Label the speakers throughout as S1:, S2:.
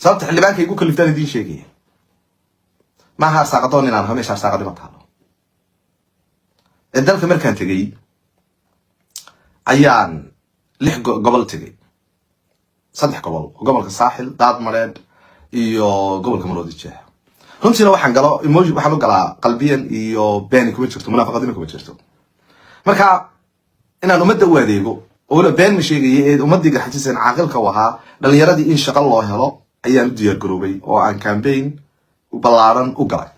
S1: Sababta xildhibaanka igu kaliftaan idiin sheegaya. Maaha arsaaqadoon inaan aho, meesha arsaaqadima taalo. Ee dalka markaan tegey ayaan lix gobol tegey, saddex gobol, gobolka Saaxil, Daadmareed iyo gobolka Maroodi Jeex. Runtiina waxaan galo emotion, waxaan u galaa qalbiyan, iyo beeni kuma jirto, munaafaqadina kuma jirto. Marka inaan ummadda u adeego oo weliba been ma sheegaya ee ummaddii Garxajisan caaqilka u ahaa, dhalinyaradii in shaqo loo helo ayaan u diyaar garoobay oo aan campaign ballaaran u galay.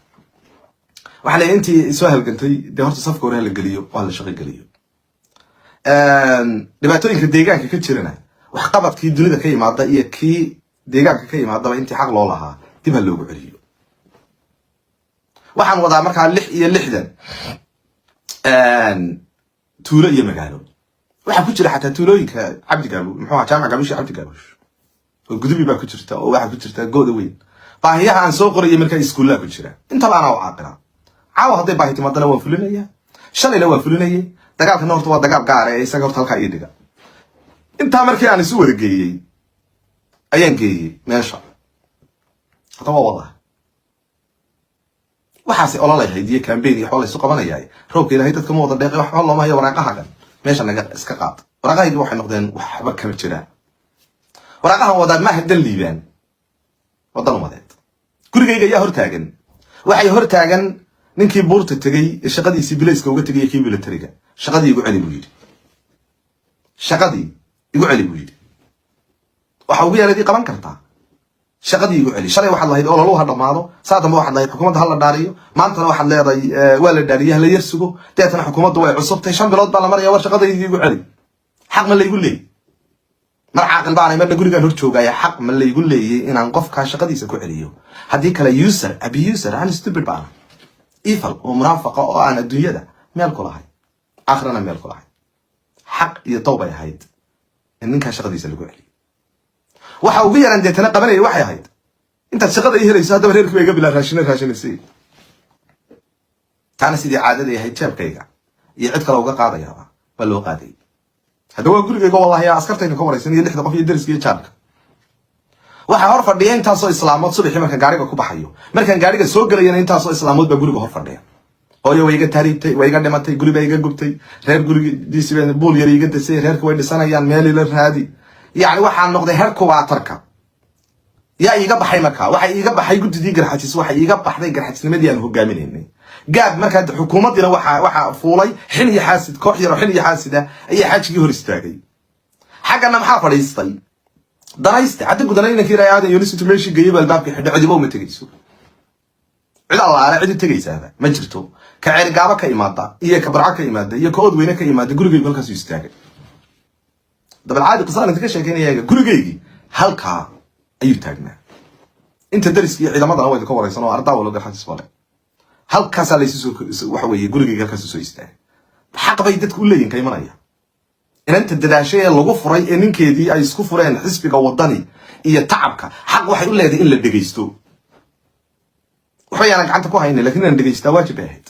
S1: Waxaa leeyahay intii soo halgantay dee horta safka hore hala geliyo oo hala shaqo geliyo. Dhibaatooyinka deegaanka ka jirana, waxqabadkii dunida ka yimaada iyo kii deegaanka ka yimaadaba, intii xaq loo lahaa dib ha loogu celiyo. Waxaan wadaa markaa 66 tuulo iyo magaalo. Waxaa ku jira xataa tuulooyinka Cabdi Gaabu, muxuu ahaa, Jaamac Gaabush iyo Cabdi Gaabush oo Gudubi baa ku jirta, oo waxaa ku jirta Gooda Weyn. Baahiyaha aan soo qorayay markaa iskuullaa ku jira, intaba anaa u caaqila. Caawa hadday baahi timaadana waan fulinaya, shalayna waan fulinayay. Dagaalkana horta waa dagaal gaara ee isaga horta halkaa ii dhiga. Intaa markii aan isu wada geeyey ayaan geeyey meesha. Hadda waa wallahi waxaase ololahayd iyo campaign iyo waxba laysu qabanayaa. Roobka Ilaahay dadka ma wada dheeqay, waxba looma hayo. Waraaqahagan meesha naga iska qaad. Waraaqahaygi waxay noqdeen waxba kama jiraan. Waraaqahan wadaa maaha dan Liibaan, wadan umadeed. Gurigayga ayaa hortaagan, waxay hortaagan ninkii buurta tegey ee shaqadiisii bilayska uga tegay, kii militariga. "Shaqadii igu celi," buu yidhi. "Shaqadii igu celi," buu yidhi. Waxa ugu yareed ii qaban kartaa, shaqadii igu celi. Shalay waxaad lahayd ololu ha dhammaado, saa dambe waxaad lahayd xukuumadda hala dhaariyo, maantana waxaad leedahay waa la dhaariyay, hala yar sugo. Deetana xukuumaddu way cusubtay, 5 bilood baa la maraya. War shaqadaydii igu celi. Xaq ma laygu leeyay? Mar caaqil baanay, marna gurigaan hor joogaya. Xaq ma laygu leeyay inaan qofkaa shaqadiisa ku celiyo? Haddii kale user, abuser and stupid baana, evil oo munaafaqa oo aan adduunyada meel ku lahay, aakhirana meel ku lahay. Xaq iyo dow bay ahayd in ninkaa shaqadiisa lagu celiyo. Waxa ugu yaraan deetana qabanaya waxay ahayd intaad shaqada ii helayso. Haddaba reerkii ba iga bilaa raashina raashinasay. Taana sidii caadaday ahayd jeebkayga iyo cid kale uga qaadayaaba baa loo qaadayay. Hadda waa gurigayga, wallahi askartaynu ka waraysan iyo lixda qof iyo deriska iyo jaarka. Waxaa hor fadhiya intaasoo islaamood. Subaxii markaan gaariga ku baxayo, markaan gaariga soo gelayana, intaasoo islaamood baa guriga hor fadhiya. Hooyo way iga tahriibtay, way iga dhimatay, guri baa iga gubtay, reer gurigiisi buul yar iga dasay, reerka way dhisanayaan, meel ila raadi. Yacni waxaan noqday headquarterka. Yaa iiga baxay markaa? Waxa iiga baxay guddidii Garxajis, waxa iiga baxday Garxajisnimadii aan hogaaminaynay gaab. Markaa xukuumaddiina waxa fuulay xin iyo xaasid, koox yar oo xin iyo xaasida ayaa xaajigii hor istaagay. Xaggana maxaa fadhiistay? Danayste Cadda Gudana. Inankii ilaahay Aadan Yunis intuu meeshii geeyey ba albaabkii xidho. Cidiba uma tegayso, cid allaale cid u tegaysaaba ma jirto. Ka Ceerigaabo ka imaada iyo ka Barco ka imaada iyo ka Oodweyne ka imaada, gurigaygu halkaasu istaagay. Dabal caadi qisaan inta ka sheekeynaya, gurigaygii halkaa ayuu taagnaa. Inta dariska iyo ciidamadana waa idinka waraysan oo ardaa walo Garxajis bale. Halkaasaa laysu soo, waxa weeye, gurigayga halkaasu soo istaagay. Xaq bay dadku u leeyihin ka imanaya. Inanta dadaashay ee lagu furay ee ninkeedii ay isku fureen xisbiga Wadani iyo tacabka, xaq waxay u leedahay in la dhegaysto. Waxba yaanan gacanta ku haynin, lakin inaan dhegaystaa waajib bay ahayd.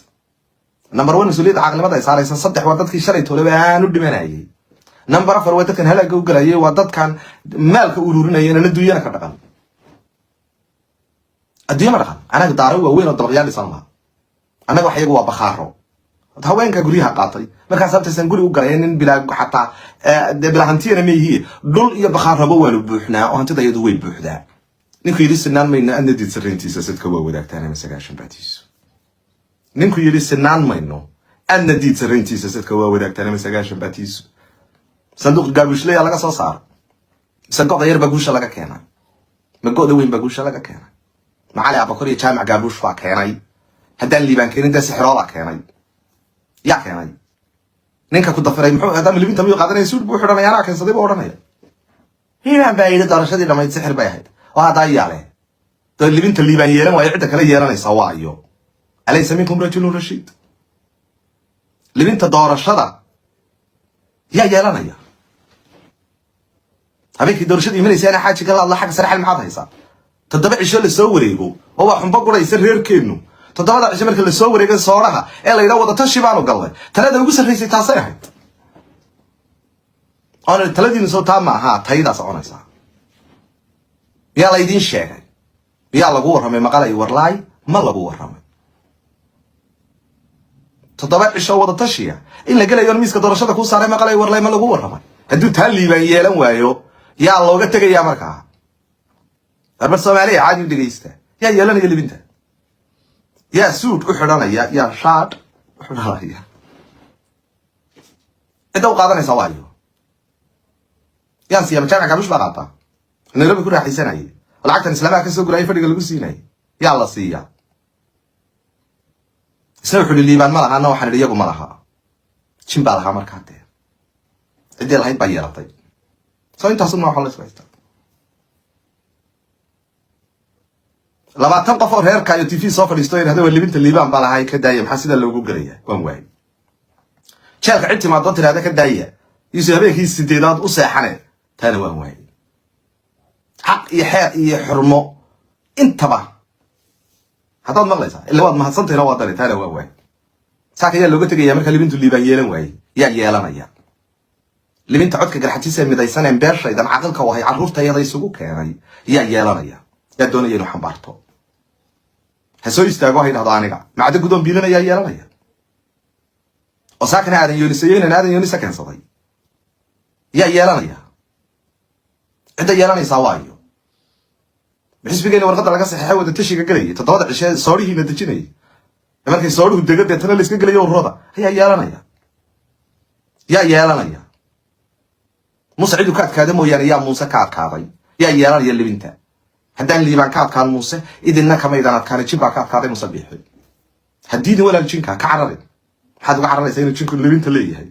S1: Number one, mas-uuliyadda caqlimada ay saaraysa. Saddex, waa dadkii shalay toleba aan u dhimanayay. Number afar, waa dadkan halaaga u galayay, waa dadkan maalka ururinaya inaan adduunyana ka dhaqan. Adduunya ma dhaqan. Anaga daaro waaweyn oo dabaqyaal dhisan laha. Annaga wax iyagu waa bakhaaro. Haweenka guryaha qaatay markaas sabtaysaan guri u galay nin bilaa xataa dee bilaa hantiyana ma yihi. Dhul iyo bakhaarabo waanu buuxnaa oo hantida iyadu way buuxdaa. Ninku yidhi "Sinaan mayno, adna diid sarrayntiisa, sadka waa wadaagtaan ama 90 baatiisu." Ninku yidhi "Sinaan mayno, adna diid sarrayntiisa, sadka waa wadaagtaan ama 90 baatiisu." Sanduuq gaabushleya laga soo saaro mise go'da yar baa guusha laga keenaa? Ma go'da weyn baa guusha laga keenay? Macali Abakor iyo Jaamac Gaabuush baa keenay. Haddaan Liibaan keenin, dee sixiroolaa keenay. Yaa keenay? Ninka ku dafiray muxuu haddama libinta miyuu qaadanaya? Suud buu xidhanaya, "Anaa keensaday," buu odhanaya. Liibaan baa yidhi doorashadii dhamayd sixir bay ahayd oo haddaa yaale doo libinta Liibaan yeelan waayo, cidda kale yeelanaysa waayo. Alaysa minkum rajulun rashiid? Libinta doorashada yaa yeelanaya? Habeenkii doorashada imanaysa ana xaaji kala hadla. Xagga sare xal maxaad haysaa? 7 cisho lasoo wareego oo waa xumbo guraysa reerkeennu. 7da cisho marka lasoo wareego sooraha ee la yidhaha wada tashi baanu gallay, talada ugu sarraysay taasay ahayd. Oona taladiinu soo taa ma aha, taydaa soconaysaa. Miyaa laydiin sheegay? Miyaa lagu warramay? Maqalay warlaay, ma lagu warramay? 7 cisho wada tashiya in la gelayo miiska doorashada kuu saaray, maqalay warlaay, ma lagu warramay? Hadduu taa Liibaan yeelan waayo, yaa looga tegayaa markaa? Arbar Soomaaliya, caadi u dhegaysta. Yaa yeelanaya libinta? Yaa suud u xidhanaya? Yaa shaadh u xidhanaya? Cidda u qaadanaysaa waayo? Yaan siiya? Majaamic Kaabush baa qaataa, Nairobi ku raaxaysanayay, lacagtan islaamaha ka soo gurayay, fadhiga lagu siinayay. Yaa la siiyaa? Isna wuxuu ihi Liibaan ma laha, anna waxaan idhi iyagu ma laha, jin baa lahaa. Markaa dee ciddii lahayd baa yeelatay. Soo intaasun ma waxa la isku haystaa? 20 qof oo reerka iyo TV soo fadhiisto yidhahda waa libinta Liibaan baa lahay, ka daaya, maxaa sidaa loogu gelaya? Waan waayay. Jeelka cid timaadoo tidhahda ka daaya, yuusuf habeenkii sideedaad u seexane, taana waan waayay. Xaq iyo xeer iyo xurmo intaba haddaad maqlaysaa, illa waad mahadsantayna, waa dani, taana waan waayay. Saaka yaa looga tegaya marka libintu Liibaan yeelan waayey? Yaa yeelanaya libinta? Codka Garxajisee midaysaneen, beeshaydan caqilka wahay, carruurtayada isugu keenay, yaa yeelanaya? Yaa doonaya inuu xambaarto? Ha soo istaago, ha yidhahdo aniga macdo gudoon biilinayaa yeelanaya. Oo saakana Aadan Yoonisayo, inaan Aadan Yoonisa keensaday, yaa yeelanaya? Cidda yeelanaysaa waayo? Xisbigeena warqadda laga saxeexay, wada tashiga gelayay, 7da cishe soodhihiina dejinayay, markay soodhuhu dego deetana la iska gelayo ururada, ayaa yeelanaya? Yaa yeelanaya? Muuse ciduu ka adkaada mooyaane, yaa Muuse ka adkaaday? Yaa yeelanaya libinta haddaan Liibaan ka adkaan Muuse? Idinna kamaydan adkaanay, jin baa ka adkaaday Muuse Biixi. Haddiidin walaal jinka ka cararin. Maxaad uga cararaysaa inuu jinku libinta leeyahay?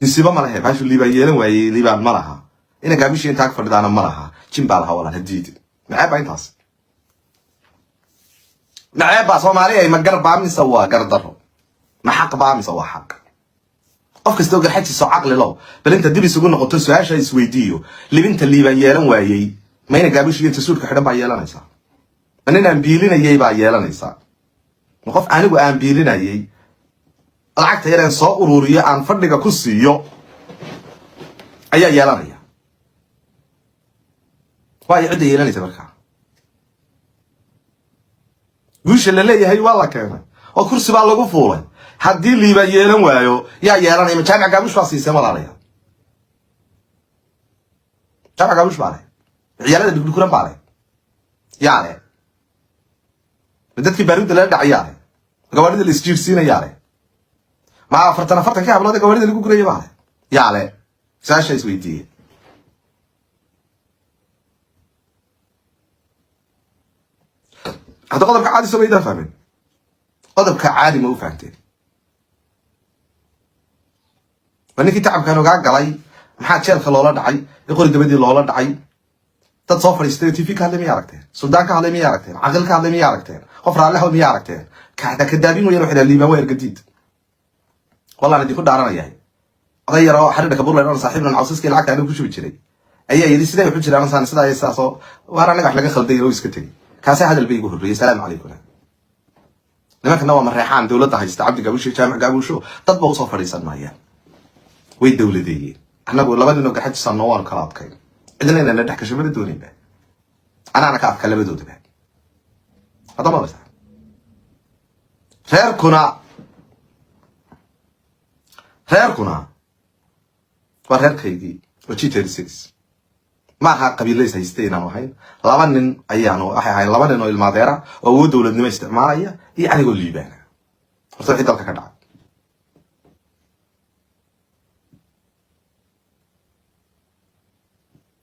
S1: Nisiba ma lehe baashu. Liibaan yeelan waayey, Liibaan ma laha, ina Gaabishii intaa ka fadhidaana ma laha, jin baa laha. Walaal, haddiidin, maxee baa intaas? Maxee baa Soomaaliya? Ma gar baa mise waa gardaro? Ma xaq baa mise waa xaq? Qof kastoo Garxajiisoo caqli low, bal inta dib isugu noqoto su-aasha isweydiiyo: libinta Liibaan yeelan waayey, ma ina Gaabishiyo inta suudka xidhan baa yeelanaysaa? Ma nin aan biilinayay baa yeelanaysaa? Ma qof anigu aan biilinayay, lacagta yareen soo ururiyo, aan fadhiga ku siiyo ayaa yeelanaya? Waayo cidda yeelanaysa markaa? Guusha la leeyahay waa la keenay oo kursi baa lagu fuulay. Haddii Liibaan yeelan waayo, yaa yeelanaya? Ma Jaamic Gaabush baa siiseen, walaalayaal? Jaamic Gaabush baa leh? Ciyaalada dhugdhukuran baa leh? Yaa leh? Ma dadkii baaruudda lala dhacayaa leh? Ma gawaarida la isjiirsiinayaa leh? Ma 40 40kii hablood ee gawaarida lagu guraya baa leh? Yaa leh? Su-aasha isweydiiye. Hadda qodobka caadi soo maydaan fahmeen? Qodobka caadi ma u fahamteen? Waa ninkii tacabkan ogaa galay, maxaa jeelka loola dhacay ee qori dabadii loola dhacay? Dad soo fadhiistay oo TV ka hadlay miya aragteen? Suldaan ka hadlay miya aragteen? Caqil ka hadlay miya aragteen? Qof raalli haw miya aragteen? Kaxda kadaabin wayaan, waxay dhahan Liibaan waa ergadiid. Wallaan idinku dhaaranayahay, oday yar oo xariirka Kaburland oon saaxiibnan, cawsaskii lacagta anigu ku shubi jiray, ayaa yidhi sidee wuxu jiraan saan sidaa iyo sidaasoo waar anaga wax laga khalday oo iska tegey. Kaasee hadal bay igu horreeyey. Salaamu calaykum. Nimankana waa mareexaan dowladda haysta, Cabdi Gaabusho, Jaamac Gaabusho, dad ba usoo fadhiisan maayaan, way dowladeeyeen. Annagu laba ninoo Garxajisanno waanu kala adkayn, cidna inana dhex gasho mana doonaynba, anaana ka adka labadoodaba. Hadda maqlaysaa? Reerkuna waa reerkaygii oo G36 ma aha. Qabiilays haystay inaanu ahayn, laba nin ayaanu waxay ahayn, laba nin oo ilmaadeera oo awood dowladnimo isticmaalaya iyo anigoo Liibaana. Horta wixii dalka ka dhacay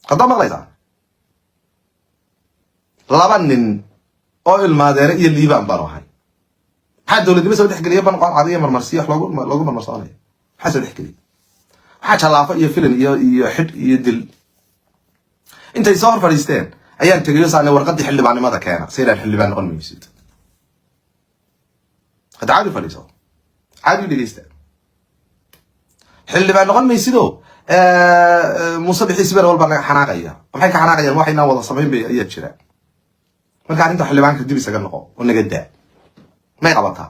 S1: haddaa maqlaysaa, laba nin oo ilmaadeere iyo Liibaan baanu ahay. Maxaa dowladnimo soo dhexgeliya? Banqoon iyo marmarsiyo wax loogu marmarsoonayo maxaa soo dhexgeliya? Maxaa jallaafo iyo filin iyo xidh iyo dil? Intay soo hor fadhiisteen ayaan tegayo saane warqaddii xildhibaannimada keena, saydaan xildhibaan noqon maysid. Hadda caadi fadhiiso, caadi u dhegeysta. Xildhibaan noqon maysido, Muuse Bixi Siber walba naga xanaaqaya. Maxay ka xanaaqayaan? Waxaynaan wada samayn bay ayaa jira. Marka arrinta xildhibaanka dib isaga noqo oo naga daa. May qabataa?